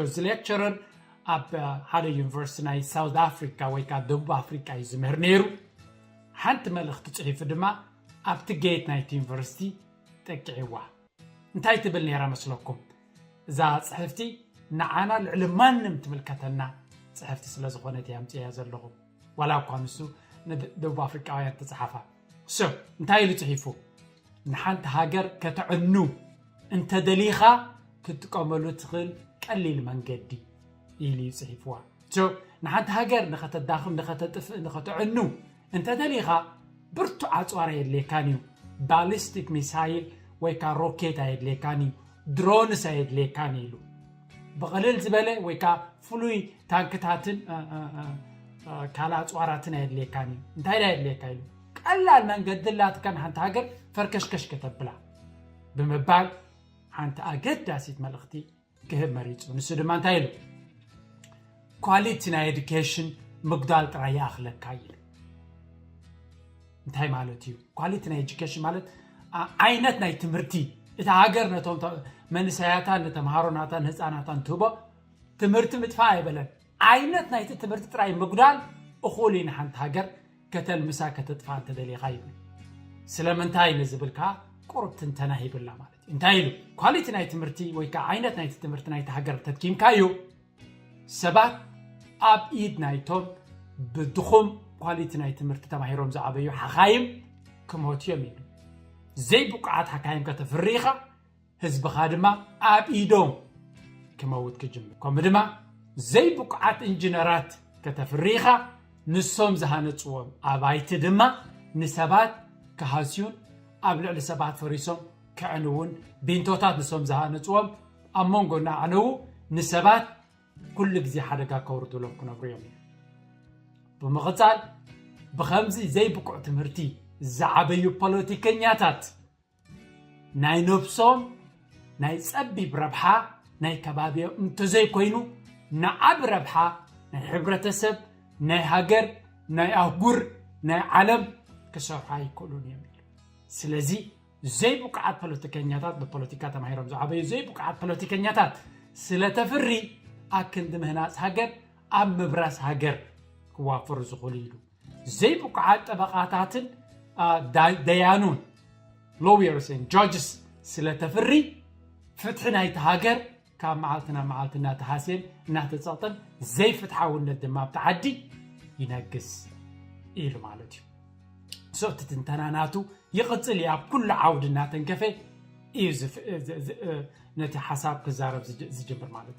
እዚ lecturer ኣብ ሓደ ዩኒቨርሲቲ ናይ ሳውት ኣፍሪካ ወይ ከዓ ደቡብ ኣፍሪካ እዩ ዝምህር ነይሩ። ሓንቲ መልእኽቲ ፅሒፉ ድማ ኣብቲ ጌት ናይቲ ዩኒቨርሲቲ ጠቂዕዋ። እንታይ ትብል ነይራ መስለኩም? እዛ ፅሕፍቲ ንዓና ልዕሊ ማንም ትምልከተና ፅሕፍቲ ስለ ዝኾነት እየ ኣምፅያ ዘለኹ። ዋላ እኳ ንሱ ንደቡብ ኣፍሪቃውያን ተፅሓፋ። ሶ እንታይ ኢሉ ፅሒፉ? ንሓንቲ ሃገር ከተዕኑ እንተደሊኻ ክትጥቀመሉ ትኽእል ቀሊል መንገዲ ኢሉ እዩ ፅሒፍዋ። ሶ ንሓንቲ ሃገር ንኸተዳኽም፣ ንኸተጥፍእ፣ ንኸተዕኑ እንተደሊኻ ብርቱዕ ኣፅዋር ኣየድልየካን እዩ። ባሊስቲክ ሚሳይል ወይ ከዓ ሮኬት ኣየድልየካን እዩ። ድሮንስ ኣየድልየካን እዩ ኢሉ። ብቕልል ዝበለ ወይ ከዓ ፍሉይ ታንክታትን ካልእ ኣፅዋራትን ኣየድልየካን እዩ። እንታይ ዳ የድልየካ ኢሉ? ቀላል መንገዲ ኣላትካ ንሓንቲ ሃገር ፈርከሽከሽ ከተብላ ብምባል ሓንቲ ኣገዳሲት መልእኽቲ ክህብ መሪፁ። ንሱ ድማ እንታይ ኢሉ? ኳሊቲ ናይ ኤዱኬሽን ምግዳል ጥራይ ይኣኽለካ ኢሉ። እንታይ ማለት እዩ? ኳሊቲ ናይ ኤዱኬሽን ማለት ዓይነት ናይ ትምህርቲ እታ ሃገር ነቶም መንእሰያታን ንተምሃሮናታን ንህፃናታን ትህቦ ትምህርቲ ምጥፋእ ኣይበለን። ዓይነት ናይቲ ትምህርቲ ጥራይ ምግዳል እኹል እዩ ንሓንቲ ሃገር ከተልምሳ ከተጥፋ እንተደሊኻ ይብል። ስለምንታይ ንዝብል ከዓ ቁሩብ ትንተና ሂብላ ማለት እዩ። እንታይ ኢሉ? ኳሊቲ ናይ ትምህርቲ ወይ ከዓ ዓይነት ናይቲ ትምህርቲ ናይቲ ሃገር ተትኪምካዩ ሰባት ኣብ ኢድ ናይቶም ብድኹም ኳሊቲ ናይ ትምህርቲ ተማሂሮም ዝዓበዩ ሓኻይም ክሞቱ እዮም ኢሉ። ዘይብቁዓት ሓካይም ከተፍርይኻ ህዝብኻ ድማ ኣብ ኢዶም ክመውት ክጅምር። ከምኡ ድማ ዘይብቁዓት ኢንጂነራት ከተፍርይኻ ንሶም ዝሃነፅዎም ኣባይቲ ድማ ንሰባት ክሃስዩን ኣብ ልዕሊ ሰባት ፈሪሶም ከዕንውን ቢንቶታት ንሶም ዝሃነፅዎም ኣብ መንጎ እናዕነዉ ንሰባት ኩሉ ግዜ ሓደጋ ከውርዱሎም ክነብሩ እዮም። ብምቕፃል ብኸምዚ ዘይብቁዕ ትምህርቲ ዝዓበዩ ፖለቲከኛታት ናይ ነብሶም ናይ ጸቢብ ረብሓ ናይ ከባቢኦም እንተዘይኮይኑ ንዓቢ ረብሓ ናይ ሕብረተሰብ ናይ ሃገር ናይ ኣህጉር ናይ ዓለም ክሰርሑ ኣይክእሉን እዮም ኢሉ። ስለዚ ዘይብቁዓት ፖለቲከኛታት ብፖለቲካ ተማሂሮም ዝዓበዩ ዘይብቁዓት ፖለቲከኛታት ስለተፍሪ ኣክንዲ ምህናፅ ሃገር ኣብ ምብራስ ሃገር ክዋፈሩ ዝኽእሉ ኢሉ። ዘይብቁዓት ጠበቓታትን ደያኑን ሎየርስ ን ጃጅስ ስለተፍሪ ፍትሒ ናይቲ ሃገር ካብ መዓልቲ ናብ መዓልቲ እናተሃስየን እናተፀቕጠን ዘይፍትሓውነት ድማ ኣብቲ ዓዲ ይነግስ ኢሉ ማለት እዩ። ሶ እቲ ትንተና ናቱ ይቕፅል እዩ። ኣብ ኩሉ ዓውዲ እናተንከፈ እዩ ነቲ ሓሳብ ክዛረብ ዝጅምር ማለት እዩ።